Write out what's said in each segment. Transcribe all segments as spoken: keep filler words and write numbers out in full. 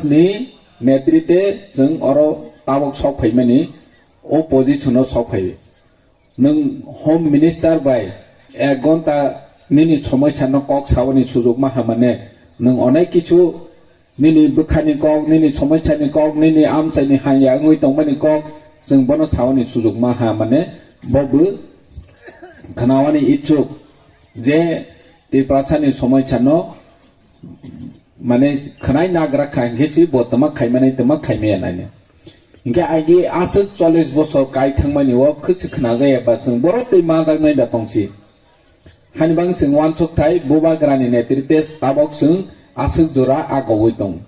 ni netrite chwng oro tabok sok phaimani, o position o sok phai. Nwng Home Minister bai ek gonta nini somosya no kok saoni sujuk ma hamane, nwng onek kichu nini bwkhani kok, nini somosya ni kok, nini amchai ni hanya wngwi tongmani kok, chwng bono saoni sujuk ma hamane, bo bw khnaoni ichuk je Tiprasa ni somosya no mane khwnai nagra kha, hinkhe si bo twma khaimani, twma khaimaya nai. Hinkhe agi aswk chollish bosor kai thangmani o khwsi khwnajaya ba chwng borok twi manjaknai ba tongsi. Hani bang chwng wansuk thai bubagrani netrite tabok chwng aswk jora agowi tong.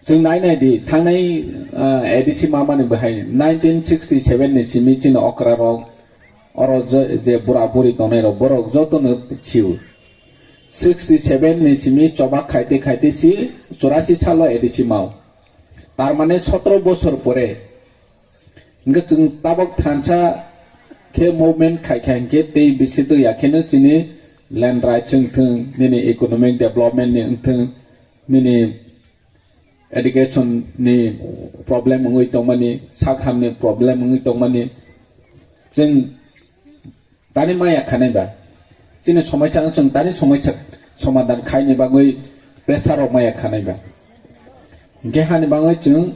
Chwng nai nai di, thangnai, ah, A D C mamani bahai nineteen sixty seven ni simi chini okra rok, oro je, je bura buri tongnai rok, borok joto no siu. Sixty seven ni simi choba khaite khaite si churasi salo A D C mao. Tar mane sotro bosor pore, hingke chwng tabok thansa khe movement khai kha hingke tei bisi twi ya kheno chini land rights wng thung, nini economic development ni wng thung, nini education ni problem wngwi tongmani, sak ham ni problem wngwi tongmani, chwng tani maya khanai ba? Chini somosya no chwng tani somosya somadan khaini bagwi pressure rok maya khanai ba? Hinkhe hani bagwi chwng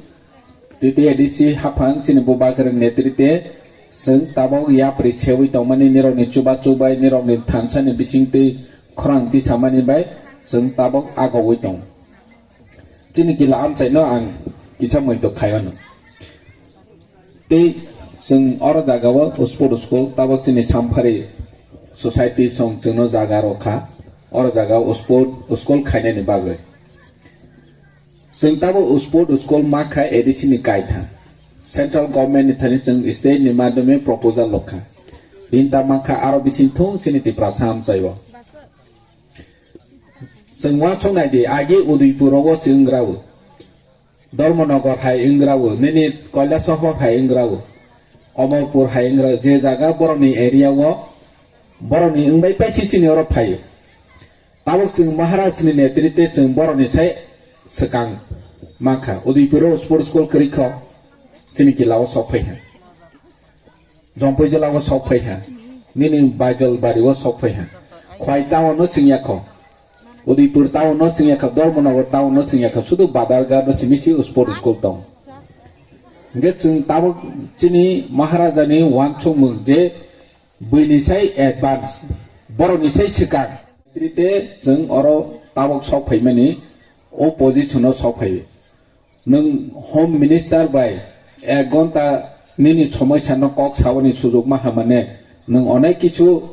T T A D C haphang chini bubagrang netrite chwng tabok yapri sewi tongmani, nirokni chubachu bai, nirokni thansani bisingtwi khorang tisamani bai chwng tabok agogwi tongo. Chini kila amchaino ang kisa muitok khai mano. Tei chwng oro jagao sport school, tabok chini Samphari society song chwngno jaga rokha, oro jagao sport school khainani bagwi. Chwng tabok sport school makha A D C ni kaitha. Central government ni thani chwng state ni madhyome proposal lokha. Bini ta makha aro bising thung chini Tiprasa amchaio. Chwng uansuk nai di, agi Udaipur rogo se wng gra o, Dharmanagar hai wng gra o, nini Kailasahar hai wng gra o, Amarpur hai wng gra o, je jaga borokni area o, borokni wng bai paisi chini oro phai o. Tabok chwng Maharaj ni netrite chwng borokni sai swkang mankha. Udaipur o sports school kwrwi kho, chini kila o sok phai kha. Jompui jila o sok phai ha, nini Baijol bari o sok phai ha, Khwai town no singya kho, Udaipur town no singya kho, Dharmanagar town no singya kho, sudu Badarghat no simi si sport school tong. Hingke chwng tabok chini Maharaja ni uansukmung je buini sai advance, borokni sai swkang. Trite chwng oro tabok sok phaimani, o position o sok phai. Nwng Home Minister bai ek gonta nini somosya no kok saoni sujuk ma hamane, nwng onek kichu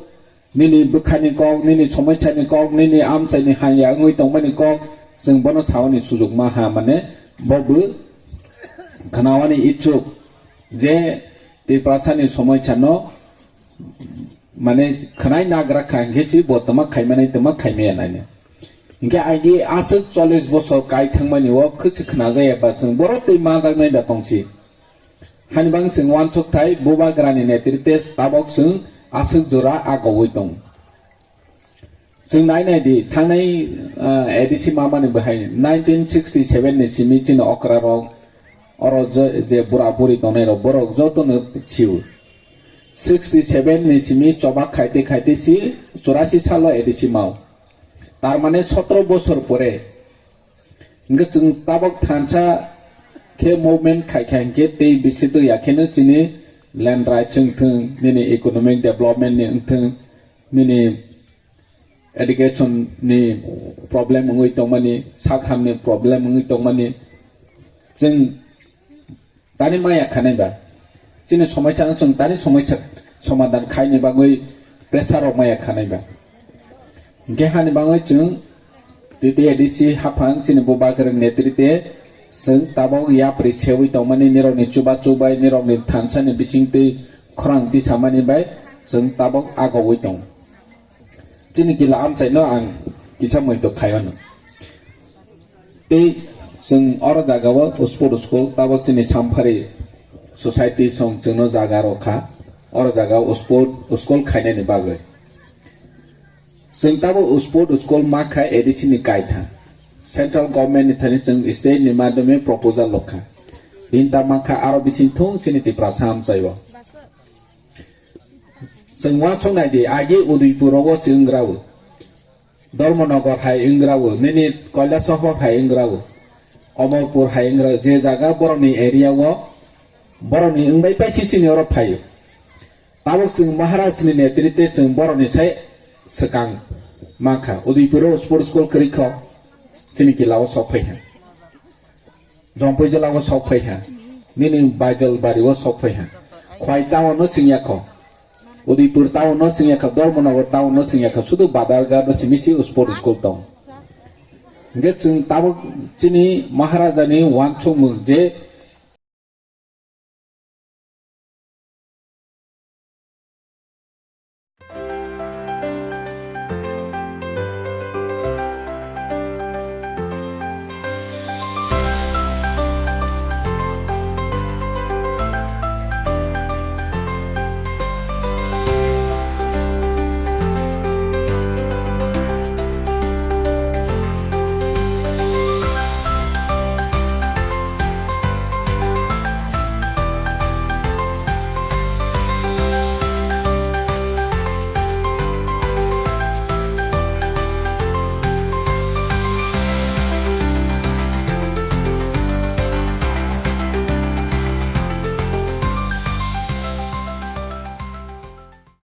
nini bwkhani kok, nini somosya ni kok, nini amchai ni hanya wngwi tongmani kok, chwng bono saoni sujuk ma hamane, bo bw khnaoni ichuk je Tiprasa ni somosya no mane khwnai nagra kha, hinkhe si bo twma khaimani, twma khaimaya nai. Hinkhe agi aswk chollish bosor kai thangmani o khwsi khwnajaya ba chwng borok twi manjaknai da tongsi. Hani bang chwng uansuk thai bubagrani netrite tabok chwng aswk jora agowi tong. Chwng nai nai di, thangnai, ah, A D C mamani bahai nineteen sixty seven ni simi chini okra rok, oro je, je bura buri tongnai rok, borok joto no siu. Sixty seven ni simi choba khaite khaite si churasi salo A D C mao. Tar mane sotro bosor pore, hingke chwng tabok thansa khe movement khai kha hingke tei bisi twi ya kheno chini land rights wng thung, nini economic development ni wng thung, nini education ni problem wngwi tongmani, sak ham ni problem wngwi tongmani, chwng tani maya khanai ba? Chini somosya no chwng tani somosya somadan khaini bagwi pressure rok maya khanai ba? Hinkhe hani bagwi chwng T T A D C haphang chini bubagrang netrite chwng tabok yapri sewi tongmani, nirokni chubachu bai, nirokni thansani bisingtwi khorang tisamani bai chwng tabok agowi tongo. Chini kila amchaino ang kisa muitok khai mano. Tei chwng oro jagao sport school, tabok chini Samphari society song chwngno jaga rokha, oro jagao sport school khainani bagwi. Chwng tabok sport school makha A D C ni kaitha. Central government ni thani chwng state ni madhyame proposal lokha. Hinta mankha aro bising thung chini Tiprasa amchaio. Chwng uansuk nai di, agi Udaipur rogo se wngrao. Dharmanagar hai wngrao, nini Kailasahar hai wngrao. Amarpur hai wngrao, je jaga borokni area o, borokni wngbai paisi chini oro phaio. Tabuk chwng Maharaj ni netrite chwng borokni sai swkang mankha. Udaipur o sport school kwrwi kho, chini kila o sok phai ha. Jompui jila o sok phai ha. Nini Baijalbari o sok phai ha. Khwai town no singya kho. Udaipur town no singya kho. Dharmanagar town no singya kho. Sudu Badarghat no simi si sport school tong. Hingke chwng tabuk chini Maharaja ni uansukmung je